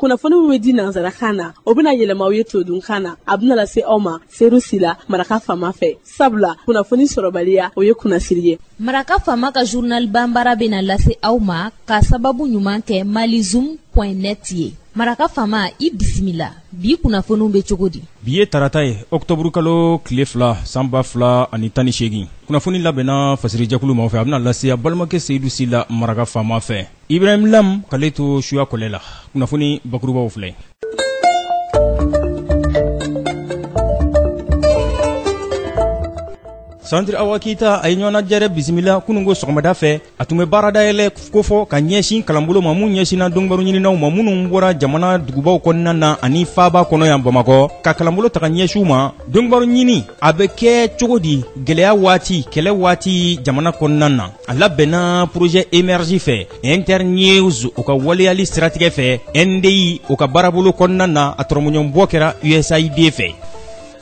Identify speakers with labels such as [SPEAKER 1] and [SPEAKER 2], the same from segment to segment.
[SPEAKER 1] Kunnafoni min bɛ di nansarakan na, o bɛna yɛlɛma aw ye todunkan na. A bɛna lase aw ma Seyidu Sila, Maraka Faama fɛ. Sabula kunnafoni sɔrɔbaliya, o ye kunnasiri ye.
[SPEAKER 2] Maraka Faama ka journal banbara bɛna lase aw ma ka sababu ɲuman kɛ malizoom.net ye. Maraka Faama, i bisimila. Bi kunnafoniw bɛ cogo di?
[SPEAKER 3] Bi ye tarata ye, ɔkutɔburukalo tile 2, san 2018. Kunnafoni labɛnna fasirijɛkulu maaw fɛ, a bɛna lase a balimakɛ Seyidu Sila, Maraka Faama fɛ. Ibrahim Lam k'ale to suya kɔlɛ la. Kunnafoni bakurubaw filɛ. Centre Awa Keyita a ye ɲɔgɔnnajɛrɛ bisimila kununko sɔgɔmada fɛ. A tun bɛ baaradayɛlɛ kofɔ ka ɲɛsin kalanbolo ma mun ɲɛsinna donkibaru ɲininaw ma minnu bɔra jamana dugubaw kɔnɔna na ani faaba kɔnɔ yan Bamakɔ, ka kalanbolo ta ka ɲɛsin u ma. Donkibaru ɲini a bɛ kɛ cogo di gɛlɛya waati, kɛlɛ waati jamana kɔnɔna na? A labɛnna projet émerge fɛ, Internews o ka waleyali siratigɛ fɛ, NDI o ka baarabolo kɔnɔna na, a tɔrɔmɔɲɔnbɔ kɛra USAID fɛ.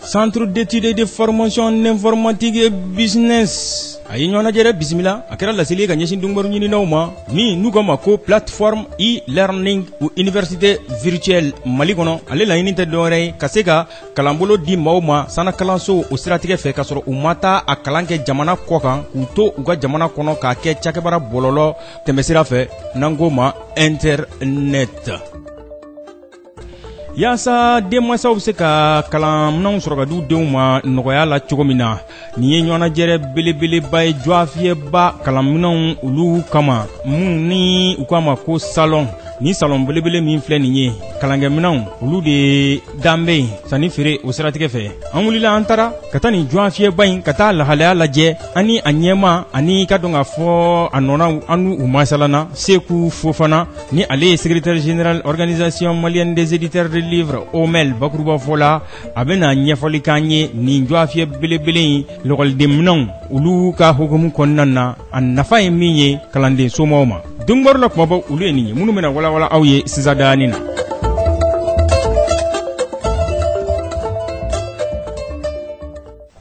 [SPEAKER 3] Centre d'études et de formation en informatique et business a ye ɲɔgɔnnajɛrɛ bisimila. A kɛra laseli ye ka ɲɛsin donkibaru ɲininaw ma min n'u k'a ma ko plateforme e-learning ou université virtuelle Mali kɔnɔ. Ale laɲini tɛ dɔwɛrɛ ye ka se ka kalanbolo di maaw ma sanakalanso o siratigɛ fɛ, k'a sɔrɔ u ma taa a kalan kɛ jamana kɔ kan, k'u to u ka jamana kɔnɔ k'a kɛ cakɛbara bɔlɔlɔ tɛmɛsira fɛ, n'an k'o ma internet. Yaasa denmansaw bɛ se ka kalanminɛnw sɔrɔ ka di u denw ma nɔgɔya la cogo min na, nin ye ɲɔgɔnnajɛrɛ belebeleba ye jɔafiyɛba kalanminɛnw olu kama, mun ni u k'a ma ko salon. Ni salon belebele min filɛ nin ye, kalankɛminɛnw olu de dan bɛ yen sanni feere o siratigɛ fɛ. An wulila, an taara ka taa nin jɔafiyɛba in ka taa lahalaya lajɛ, an ni a ɲɛma ani ka dɔn k'a fɔ a nɔnaw, an n'u masalana. Seku Fofana ni ale ye secrétaire général organisation malienne des éditeurs de livres OMEL bakurubafɔ la, a bɛna ɲɛfɔli k'an ye nin jɔafiyɛ belebele in lɔgɔlidenminɛnw olu ka hukumu kɔnɔna na, a nafa ye min ye kalanden somaw ma. Donkibaru la kumabaw olu ye nin ye minnu bɛna walawala aw ye sisan daani na.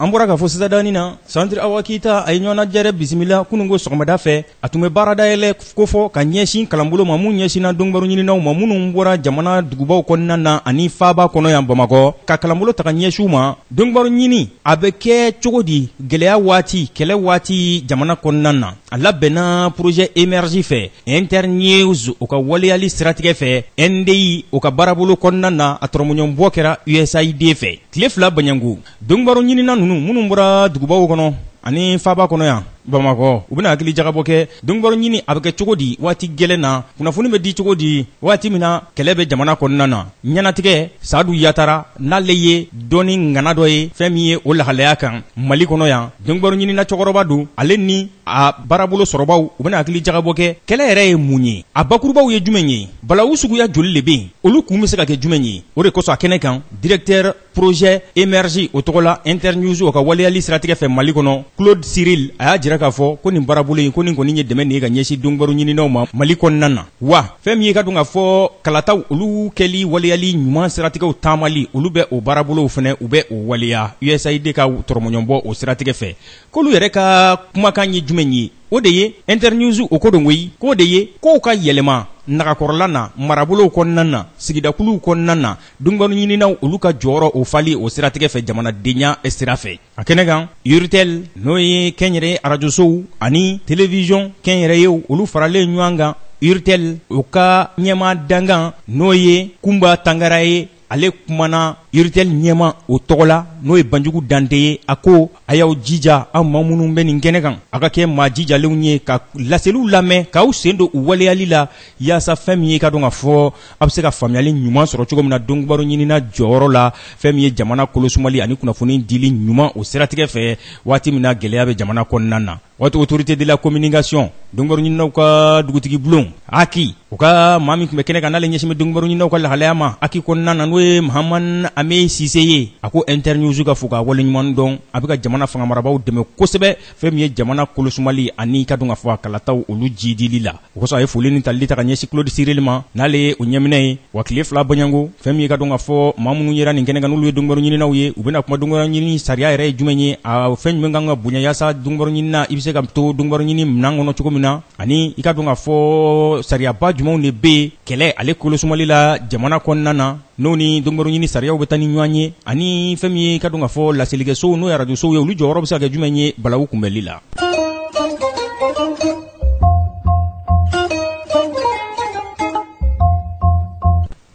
[SPEAKER 3] An bɔra k'a fɔ sisan daani na, Centre Awa Keyita a ye ɲɔgɔnnajɛrɛ bisimila kununko sɔgɔmada fɛ. A tun bɛ baaradayɛlɛ kofɔ ka ɲɛsin kalanbolo ma mun ɲɛsinna donkibaru ɲininaw ma minnu bɔra jamana dugubaw kɔnɔna na ani faaba kɔnɔ yan Bamakɔ, ka kalanbolo ta ka ɲɛsin u ma. Donkibaru ɲini a bɛ kɛ cogo di gɛlɛya waati, kɛlɛ waati jamana kɔnɔna na? A labɛnna projet émerge fɛ, Internews o ka waleyali siratigɛ fɛ, NDI o ka baarabolo kɔnɔna na, a tɔrɔmɔɲɔnbɔ kɛra USAID fɛ. Tile 2 baɲangu donkibaru ɲinina ninnu minnu bɔra dugubaw kɔnɔ ani faaba kɔnɔ yan Bamakɔ, u bɛna hakili jagabɔ kɛ donkibaru ɲini a bɛ kɛ cogo di waati gɛlɛn na, kunnafoni bɛ di cogo di waati min na kɛlɛ bɛ jamana kɔnɔna na. Ɲɛnatigɛ Sadu Yatara n'ale ye dɔnni ŋana dɔ ye fɛn min ye o lahalaya kan Mali kɔnɔ yan, donkibaru ɲinina cɛkɔrɔba don, ale ni a baarabolo sɔrɔbaw u bɛna hakili jagabɔ kɛ kɛlɛ yɛrɛ ye mun ye, a bakurubaw ye jumɛn ye, balawu suguya joli de bɛ yen, olu kun bɛ se ka kɛ jumɛn ye. O de kosɔn a kɛnɛ kan, directeur projet émerge o tɔgɔ la Internews o ka waleyali siratigɛ fɛ Mali kɔnɔ, Claude Cyril, a y'a jira k'a fɔ ko nin baarabolo in ko nin kɔni ye dɛmɛ de ye ka ɲɛsin donkibaru ɲininaw ma Mali kɔnɔna na. Wa fɛn min ye ka dɔn k'a fɔ kalataw olu kɛli waleyali ɲuman siratigɛw taamali, olu bɛ o baarabolow fɛnɛ u bɛ o waleya USAID ka tɔrɔmɔɲɔnbɔ o siratigɛ fɛ. K'olu yɛrɛ ka kumakan ye jumɛn ye? O de ye Internews o ko don koyi, k'o de ye kow ka yɛlɛma nagakɔrɔla na, marabolow kɔnɔna na, sigidakuluw kɔnɔna na, donkibaru ɲininaw olu ka jɔyɔrɔ o fali o siratigɛ fɛ jamanadenya sira fɛ. A kɛnɛ kan, Uritel n'o ye kɛnyɛrɛye arajosow ani télévision kɛnyɛrɛyew olu faralen ɲɔgɔn kan, Uritel o ka ɲɛmaa dankan n'o ye Kunba Tangara ye, ale kumana Uritel ɲɛma o tɔgɔ la n'o ye Banjugu Dante ye. A ko a y'aw jija, aw maa minnu bɛ nin kɛnɛ kan, a ka kɛ maa jijalenw ye ka laseliw lamɛn, k'aw sen don u waleyali la, yaasa fɛn min ye ka dɔn k'a fɔ a bɛ se ka faamuyali ɲuman sɔrɔ cogo min na donkibaru ɲinina jɔyɔrɔ la, fɛn min ye jamana kolosumali ani kunnafoni dili ɲuman o siratigɛ fɛ waati min na gɛlɛya bɛ jamana kɔnɔna na. Haute autorité de la communication, donkibaru ɲininaw ka dugutigi bulon HAC, u ka maa min tun bɛ kɛnɛ kan n'ale ɲɛsin bɛ donkibaru ɲininaw ka lahalaya ma HAC kɔnɔna na, n'o ye Mahamane Ame Sise ye, a ko Internews ka fo k'a waleɲuman dɔn, a bɛ ka jamana fanga marabaaw dɛmɛ kosɛbɛ fɛn min ye jamana kolosumali ani ka dɔn ka fɔ a kalataw olu jidili la. O kosɔn a ye foli ni talili ta ka ɲɛsin Claude Cyril ma, n'ale ye o ɲɛminɛ ye. Wa tile 2 bɔɲɔgɔnko fɛn min ye ka dɔn ka fɔ maa minnu yera nin kɛnɛ kan n'olu ye donkibaru ɲininaw ye, u bɛna kuma donkibaru ɲini sariya yɛrɛ ye jumɛn ye, a fɛn jumɛn kan ka bonya yaasa donkibaru ɲinina i bɛ se ka to donkibaru ɲini minɛn kɔnɔ cogo min na, ani i ka dɔn ka fɔ sariyaba jumɛnw de bɛ yen kɛlɛ ale kolosumali la jamana kɔnɔna na, n'o ni donkibaru ɲini sariyaw bɛ taa ni ɲɔgɔn ye, ani fɛn min ye ka dɔn ka fɔ laselikɛsow n'o ye arajosow ye, olu jɔyɔrɔ bɛ se ka kɛ jumɛn ye balawu kunbɛnli la.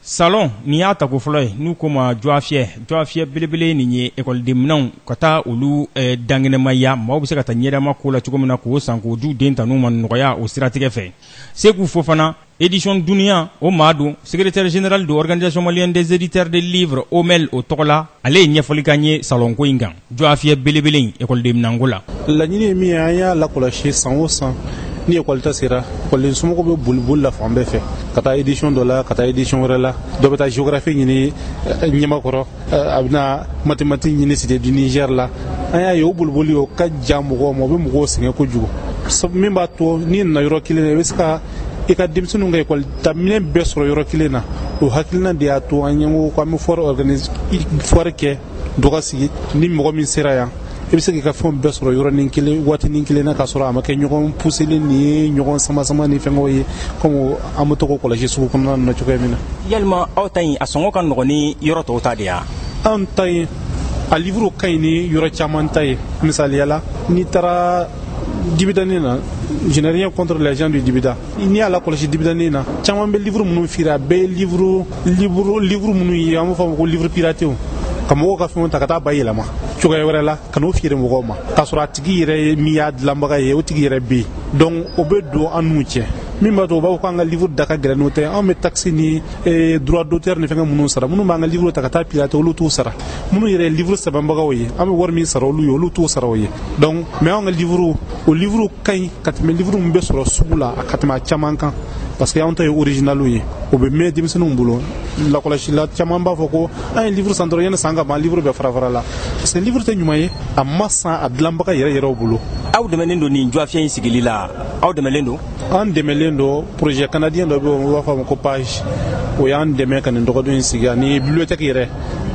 [SPEAKER 3] Salon nin y'a tako fɔlɔ ye n'u ko ma Joafiyɛ belebele nin ye ekɔliden minɛnw ka taa olu dankɛnɛmaya, maaw bɛ se ka taa ɲɛdama ko la cogo min na k'o san k'o d'u den tan'u ma nɔgɔya o siratigɛ fɛ. Seku Fofana édition Dunia o maa don, secrétaire général de l'Organisation malienne des éditeurs de livres OMEL o tɔgɔ la, ale ye ɲɛfɔli k'an ye salon ko in kan Joafiyɛ belebele in ekɔliden minɛnko la.
[SPEAKER 4] Laɲini ye min ye, an y'a lakɔlɔsi san o san ni ekɔli ta sera, ekɔliden somɔgɔw bɛ boli boli la fan bɛɛ fɛ ka taa édition dɔ la, ka taa édition wɛrɛ la. Dɔ bɛ taa géographie ɲini Ɲamakɔrɔ, a bɛna mathématique ɲini Cité du Niger la. An y'a ye o boliboli o ka jan mɔgɔw ma, o bɛ mɔgɔw sɛgɛn kojugu. Min b'a to n'i nana yɔrɔ kelen na, i bɛ se ka i ka denmisɛnninw ka ekɔli ta minɛn bɛɛ sɔrɔ yɔrɔ kelen na. O hakilina de y'a to an ye ko k'an bɛ foire organiser, foire kɛ dɔ ka sigi, ni mɔgɔ min sera yan i bɛ se k'i ka fɛnw bɛɛ sɔrɔ yɔrɔnin kelen waatinin kelen na, k'a sɔrɔ a ma kɛ ɲɔgɔn puseli ni ɲɔgɔn sama-sama ni fɛngɛw ye, komi an bɛ to k'o kɔlɔsi sugu kɔnɔna na cogoya min na.
[SPEAKER 3] Yalima aw ta in a sɔngɔ ka nɔgɔn ni yɔrɔ tɔw ta de ya?
[SPEAKER 4] Anw ta in a livre ka ɲi ni yɔrɔ caman ta ye. Misaliya la, n'i taara Dibidani na, je n'ai rien contre les gens du Dibida, n'i y'a lakɔlɔsi Dibidani na, caman bɛ livre minnu feere, a bɛɛ ye livre minnu ye, an b'a fɔ ma ko livre piraté, ka mɔgɔw ka fɛnw ta ka taa bayɛlɛma cogoya wɛrɛ la ka n'o feere mɔgɔw ma, k'a sɔrɔ a tigi yɛrɛ ye min y'a dilanbaga ye, o tigi yɛrɛ bɛ yen. Donc o bɛ don an n'u cɛ. Min b'a to u b'a fɔ k'an ka livre da ka gɛlɛn n'o tɛ, anw bɛ taxe ni droit d'auteur ni fɛngɛ minnu sara, minnu b'an ka livre ta ka taa pirater olu t'u sara, minnu yɛrɛ ye livre sɛbɛnbagaw ye, an bɛ wari min sara olu ye, olu t'o sara o ye. Donc mais anw ka livre, o livre ka ɲi ka tɛmɛ livre min bɛ sɔrɔ sugu la, ka tɛmɛ a caman kan, parce que anw ta ye original ye, o bɛ mɛn denmisɛnninw bolo. Lakɔlɔsila caman b'a fɔ ko an ye livre san dɔrɔn, yanni san ka ban livre bɛɛ fara fara la, parce que livre tɛ ɲuman ye, a ma san a dilanbaga yɛrɛ yɛrɛw bolo.
[SPEAKER 3] Aw dɛmɛlen don nin Joafiyɛ in sigili la, aw dɛmɛlen don?
[SPEAKER 4] An dɛmɛlen don, projet canadien dɔ bɛ yen, u b'a fɔ a ma ko PAGE, o y'an dɛmɛ ka nin dɔgɔdon in sigi, ani bibliothèque yɛrɛ,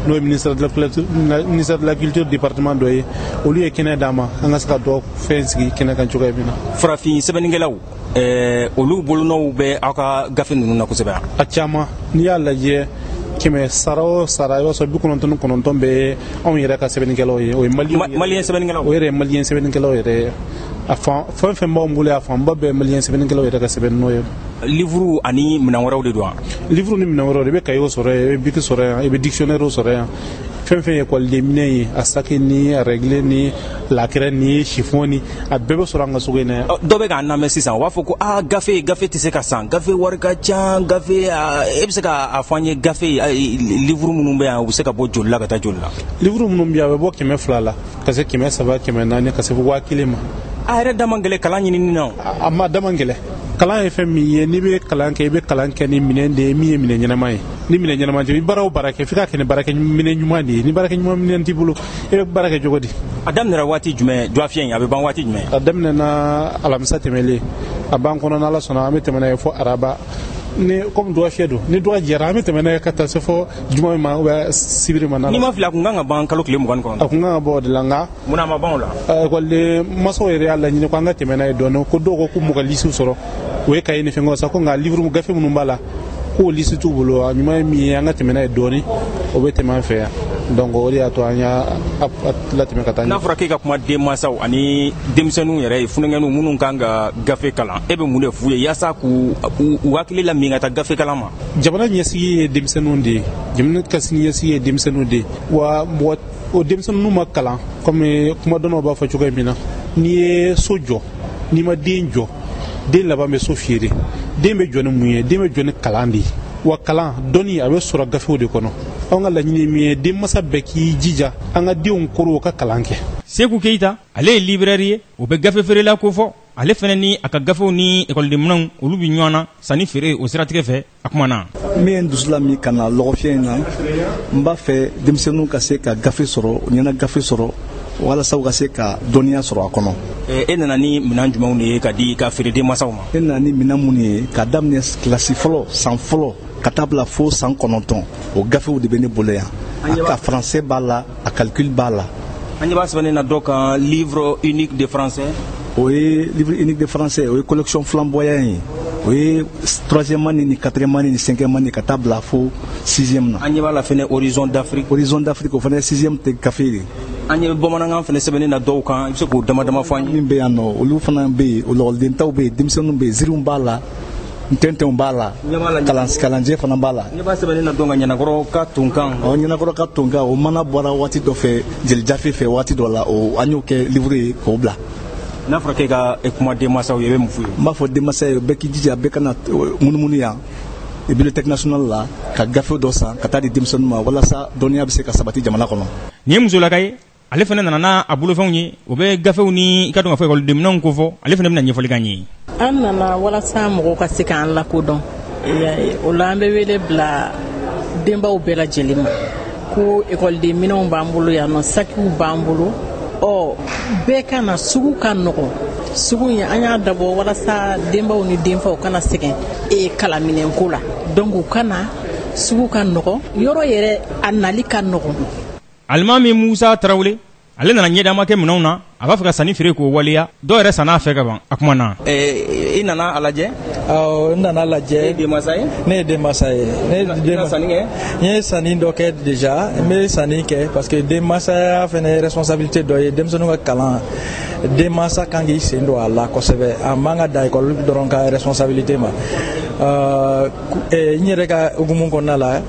[SPEAKER 4] n'o ye ministère de la culture département dɔ ye, olu ye kɛnɛ d'an ma an ka se ka dɔ fɛn sigi kɛnɛ kan cogoya min na.
[SPEAKER 3] Farafin sɛbɛnnikɛlaw, olu bolonɔw bɛ aw ka gafe ninnu na kosɛbɛ?
[SPEAKER 4] A caman, n'i y'a lajɛ 100 sara o sara, i b'a sɔrɔ 99 bɛ anw yɛrɛ ka sɛbɛnnikɛlaw ye, o ye
[SPEAKER 3] malien sɛbɛnnikɛlaw,
[SPEAKER 4] o yɛrɛ ye malien sɛbɛnnikɛlaw yɛrɛ ye. A fan fɛn fɛn b'anw bolo, a fanba bɛɛ malien sɛbɛnnikɛlaw yɛrɛ ka sɛbɛn n'o ye.
[SPEAKER 3] Livre ani minɛn wɛrɛw de don wa?
[SPEAKER 4] Livre ni minɛn wɛrɛw de, i bɛ cahier sɔrɔ yen, i bɛ bic sɔrɔ yan, i bɛ dictionnaire sɔrɔ yan, fɛn fɛn ye ekɔliden minɛn ye, a sac ni a règle ni la craie ni chiffon ni a bɛɛ bɛ sɔrɔ an ka sugu in na yan.
[SPEAKER 3] Dɔ bɛ k'an lamɛn sisan, u b'a fɔ ko aa gafe tɛ se ka san, gafe wari ka ca, gafe e bɛ se k'a fɔ an ye gafe livre minnu bɛ yan, u bɛ se ka bɔ joli la ka taa joli la?
[SPEAKER 4] Livre minnu bɛ yan, a bɛ bɔ 200 la ka se 300, 400, ka se 1000 ma.
[SPEAKER 3] A yɛrɛ da man gɛlɛn kalan ɲinini na o?
[SPEAKER 4] A ma da man gɛlɛn. Kalan ye fɛn min ye, n'i bɛ kalan kɛ, i bɛ kalan kɛ ni minɛn de ye min ye minɛn ɲɛnama ye. Ni minɛn ɲɛnama tɛ, i bɛ baara o baara kɛ, f'i k'a kɛ ni baarakɛ minɛn ɲuman de ye. Ni baarakɛ ɲuman minɛn t'i bolo, i bɛ baara kɛ cogo di?
[SPEAKER 3] A daminɛra waati jumɛn Joafiyɛ in, a bɛ ban waati jumɛn?
[SPEAKER 4] A daminɛna alamisa tɛmɛlen, a b'an kɔnɔ n'Ala sɔnna an bɛ tɛmɛ n'a ye fo araba. Ni komi dɔgɔ fiyɛ don, ni dɔgɔ jɛra an bɛ tɛmɛ n'a ye ka taa se fo juma ma ou bien sibiri ma.
[SPEAKER 3] N'i ma fili, a kun kan ka ban kalo tile 29.
[SPEAKER 4] A kun kan ka bɔ o de la, nka
[SPEAKER 3] munna a ma ban o la?
[SPEAKER 4] Ekɔliden masaw yɛrɛ y'a laɲini ko an ka tɛmɛ n'a ye dɔɔnin, ko dɔw ko k'u m'u ka lisiw sɔrɔ, o ye cahier ni fɛngɛw san, ko nka livre gafe minnu b'a la k'o lisi t'u bolo. A ɲuman ye min ye, an ka tɛmɛ n'a ye dɔɔnin, o bɛ tɛmɛ an fɛ yan. Donc o de y'a to an y'a latɛmɛ ka taa.
[SPEAKER 3] N'a fɔra k'e ka kuma denmansaw ani denmisɛnninw yɛrɛ ye, funankɛninw minnu kan ka gafe kalan, e bɛ mun de f'u ye yaasa k'u hakili lamin ka taa gafe kalan ma?
[SPEAKER 4] Jamana ɲɛsigi ye denmisɛnninw de ye, jamana ka sini ɲɛsigi ye denmisɛnninw de ye. Wa mɔgɔ o denmisɛnninw ma kalan, komi kumadɔnnaw b'a fɔ cogoya min na, n'i ye so jɔ, n'i ma den jɔ, den laban bɛ so feere. Den bɛ jɔ ni mun ye? Den bɛ jɔ ni kalan de ye. Wa kalan dɔnni a bɛ sɔrɔ gafew de kɔnɔ. Anw ka laɲini ye min ye, denmansa bɛɛ k'i jija an ka denw koro ka kalan kɛ.
[SPEAKER 3] Seku Keyita, ale ye librairie ye, o bɛ gafe feerela ko fɔ. Ale fana ni a ka gafew ni ekɔlidenminɛnw olu bɛ ɲɔgɔn na sanni feere o siratigɛ fɛ. A kumana.
[SPEAKER 5] Min ye n dusu la min ka na lɔgɔfiyɛ in na, n b'a fɛ denmisɛnninw ka se ka gafe sɔrɔ, u ɲɛna gafe sɔrɔ walasa u ka se ka dɔnniya sɔrɔ a kɔnɔ.
[SPEAKER 3] E nana ni minɛn jumɛnw de ye ka di ka feere denmansaw ma?
[SPEAKER 5] Ne nana ni minɛn minnu ye, ka daminɛ kilasi fɔlɔ, san fɔlɔ, ka taa bila fo san 9, o gafew de bɛ ne bolo yan. A français b'a la, a calcul b'a la.
[SPEAKER 3] An ɲɛ b'a sɛbɛnnen na dɔ kan livre unique de français.
[SPEAKER 5] O ye livre unique de français, o ye collection flamboyant ye. O ye 3e année ni 4e année ni 5e année ka taa bila fo 6e na.
[SPEAKER 3] An ɲɛ b'a la fɛnɛ Horizon d'Afrique.
[SPEAKER 5] Horizon d'Afrique, o fana ye 6e tɛ gafe ye.
[SPEAKER 3] An ɲɛ bɛ bamanankan fɛnɛ sɛbɛnnen na dɔw kan, i bɛ se k'o dama dama fɔ an ye?
[SPEAKER 5] Min bɛ yan nɔ, olu fana bɛ yen, o lɔgɔliden taw bɛ yen, denmisɛnninw bɛ yen, ziiriw b'a la, ntɛntɛnw b'a la, kalanjɛ fana b'a la.
[SPEAKER 3] Ne b'a sɛbɛnnen na dɔn ka Ɲɛnakɔrɔ ka tonkan.
[SPEAKER 5] Ɔ, Ɲɛnakɔrɔ ka tonkan, o mana bɔra waati dɔ fɛ, Jeli Jafe fɛ waati dɔ la, o an y'o kɛ livre ye k'o bila.
[SPEAKER 3] N'a fɔra k'e ka kuma denmansaw ye, i bɛ mun f'u ye?
[SPEAKER 5] N b'a fɔ denmansa ye, bɛɛ k'i jija, bɛɛ kana munumunu yan bibliothèque nationale la ka gafe dɔ san ka taa di denmisɛnninw ma walasa dɔnniya bɛ se ka sabati jamana kɔnɔ.
[SPEAKER 3] Nin ye musolaka ye, ale fana nana n'a bolofɛnw ye, o bɛ gafew ni i ka dɔn ka fɔ ekɔlidenminɛnw kofɔ. Ale fana bɛna ɲɛfɔli k'an ye.
[SPEAKER 6] An nana walasa mɔgɔw ka se k'an lakodɔn. O la an bɛ wele bila denbaw bɛɛ lajɛlen ma ko ekɔlidenminɛnw b'an bolo yan nɔ, sakiw b'an bolo. Ɔ, bɛɛ ka na, sugu ka nɔgɔn. Sugu in an y'a dabɔ walasa denbaw ni denfaw kana sɛgɛn kalanminɛnko la. Donc u ka na, sugu ka nɔgɔn, yɔrɔ yɛrɛ a nali ka nɔgɔn.
[SPEAKER 3] Alimami Musa Tarawele, ale nana ɲɛdama kɛ minɛnw na, a b'a fɛ ka sanni feere k'o waleya. Dɔw yɛrɛ san'a fɛ ka ban. A kuma na. I nana a lajɛ?
[SPEAKER 7] Awɔ, n nana lajɛ.
[SPEAKER 3] E ye denmansa ye?
[SPEAKER 7] Ne ye denmansa ye.
[SPEAKER 3] Ne ye sanni kɛ?
[SPEAKER 7] N ye sanni dɔ kɛ déjà, n bɛ sanni kɛ parce que denmansaya fana ye responsabilité dɔ ye. Denmisɛnninw ka kalan, denmansa kan k'i sen don a la kosɛbɛ. A man ka dan ekɔli dɔrɔn ka responsabilité ma. N yɛrɛ ka hukumu kɔnɔna la,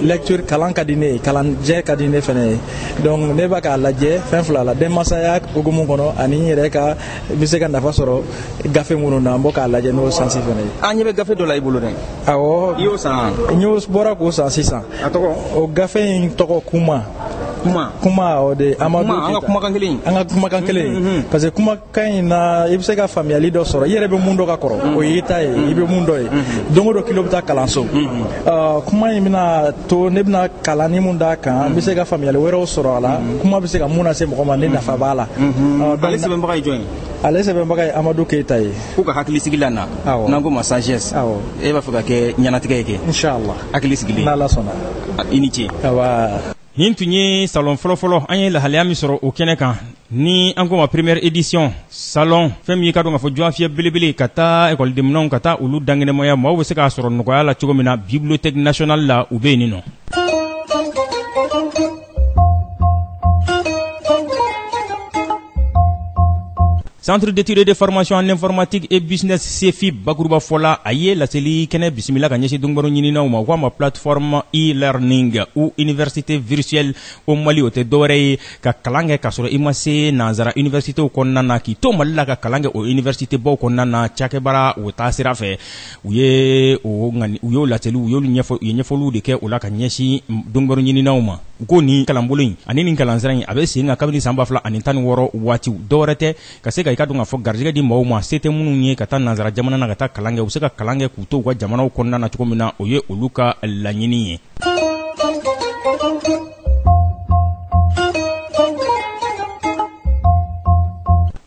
[SPEAKER 7] lecture kalan ka di ne ye, kalanjɛ ka di ne fana ye. Donc ne b'a k'a lajɛ fɛn fila la, denmansaya hukumu kɔnɔ ani n yɛrɛ ka n bɛ se ka nafa sɔrɔ gafe minnu na, n bɔ k'a lajɛ n'o sansi fana ye.
[SPEAKER 3] An ɲɛ bɛ gafe dɔ la i bolo dɛ.
[SPEAKER 7] Awɔ.
[SPEAKER 3] I y'o san?
[SPEAKER 7] N y'o bɔra k'o san sisan.
[SPEAKER 3] A tɔgɔ?
[SPEAKER 7] O gafe in tɔgɔ Kuma.
[SPEAKER 3] Kuma.
[SPEAKER 7] Kuma, o de Amadu
[SPEAKER 3] Kuma, an ka kumakan kelen.
[SPEAKER 7] An ka kumakan kelen. Parce que kumakan in na, i bɛ se ka faamuyali dɔ sɔrɔ. I yɛrɛ bɛ mun dɔ ka kɔrɔ, o y'i ta ye, i bɛ mun dɔ ye. Don o don kilo bɛ taa kalanso. Kuma in bɛna to ne bɛna kalanni mun d'a kan, n bɛ se ka faamuyali wɛrɛw sɔrɔ a la. Kuma bɛ se ka mun lase mɔgɔ ma, ne nafa b'a la.
[SPEAKER 3] Ale sɛbɛnbaga ye jɔn ye?
[SPEAKER 7] Ale sɛbɛnbaga ye Amadu Keyita ye.
[SPEAKER 3] Ko ka hakili sigi la na. N'an ko ma sagesse. E b'a fɛ ka kɛ ɲɛnatigɛ ye kɛ?
[SPEAKER 7] Inchallah.
[SPEAKER 3] Hakili sigilen.
[SPEAKER 7] N'Ala sɔnna.
[SPEAKER 3] I ni ce.
[SPEAKER 7] Awa.
[SPEAKER 3] Nin tun ye salon fɔlɔfɔlɔ, an ye lahalaya min sɔrɔ o kɛnɛ kan ni an ko ma première édition salon, fɛn min ye ka dɔn k'a fɔ jɔnfiyɛ belebele ka taa ekɔlidenminɛnw ka taa olu dankɛnɛmaya, maaw bɛ se k'a sɔrɔ nɔgɔya la cogo min na bibliothèque nationale la, u bɛ yen nɔ. Centre d'études de formation en informatique et business CEFI bakuruba fɔla, a ye laseli kɛnɛ bisimila ka ɲɛsin donbaro ɲininaw ma. U k'a ma plateforme e-learning ou université virtuelle au Mali. O tɛ dɔwɛrɛ ye ka kalan kɛ k'a sɔrɔ i ma se nanzara université kɔnɔna na, k'i to Mali la ka kalan kɛ o université baw kɔnɔna na. Cakɛbaara o taa sira fɛ, u ye o u y'o laseli, u y'olu ɲɛfɔ, u ye ɲɛfɔliw de kɛ o la ka ɲɛsin donbaro ɲininaw ma. U ko nin kalanbolo in ani nin kalansira in a bɛ sen kan kabini san 2016 waatiw. Dɔwɛrɛ tɛ ka se ka i ka dɔn k'a fɔ garijɛgɛ di maaw ma se tɛ minnu ye ka taa nanzara jamana na ka taa kalan kɛ, u bɛ se ka kalan kɛ k'u to u ka jamanaw kɔnɔna na cogo min na, o ye olu ka laɲini ye.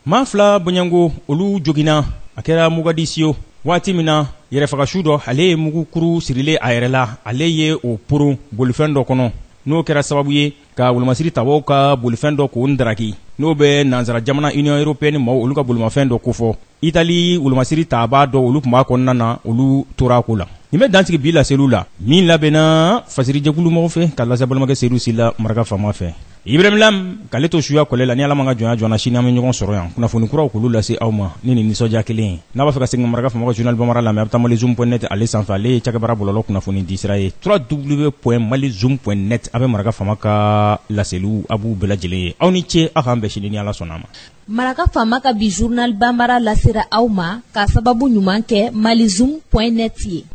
[SPEAKER 3] Maa fila bɔɲɔgɔnko olu joginna, a kɛra Mogadiscio waati min na yɛrɛfagasu dɔ, ale ye mugukuru sirilen a yɛrɛ la, ale ye o poron bolifɛn dɔ kɔnɔ, n'o kɛra sababu ye ka wolomasiri tabaw ka bolifɛn dɔ k'o ndaraki, n'o bɛ nanzara jamana Union européenne maaw olu ka bolimafɛn dɔ kofɔ. Itali wolomasiri tabaa dɔ olu tun b'a kɔnɔna na, olu tora a ko la. Nin bɛ dansigi bi laseliw la min labɛnna fasirijɛkulu mɔgɔw fɛ ka lase balimakɛ Seydou Sila maraka faama fɛ. Ibrahim Lam k'ale to suya kɔlɛ la, ni Ala ma ka jɔnya jɔna, sini an bɛ ɲɔgɔn sɔrɔ yan kunnafoni kuraw k'olu lase aw ma ni nin nisɔndiya kelen ye. N'a b'a fɛ ka segin maraka faama ka journal bambara lamɛn, a bɛ taa malizoom.net ale sanfɛ, ale ye cakɛbaara bɔlɔlɔ kunnafoni di sira ye www.malizoom.net. A bɛ maraka faama ka laseliw a b'u bɛɛ lajɛlen ye. Aw ni ce, aw k'an bɛn sini ni Ala sɔnna a ma.
[SPEAKER 2] Maraka faama ka bi journal bambara lasera aw ma k'a sababu ɲuman kɛ malizoom.net ye.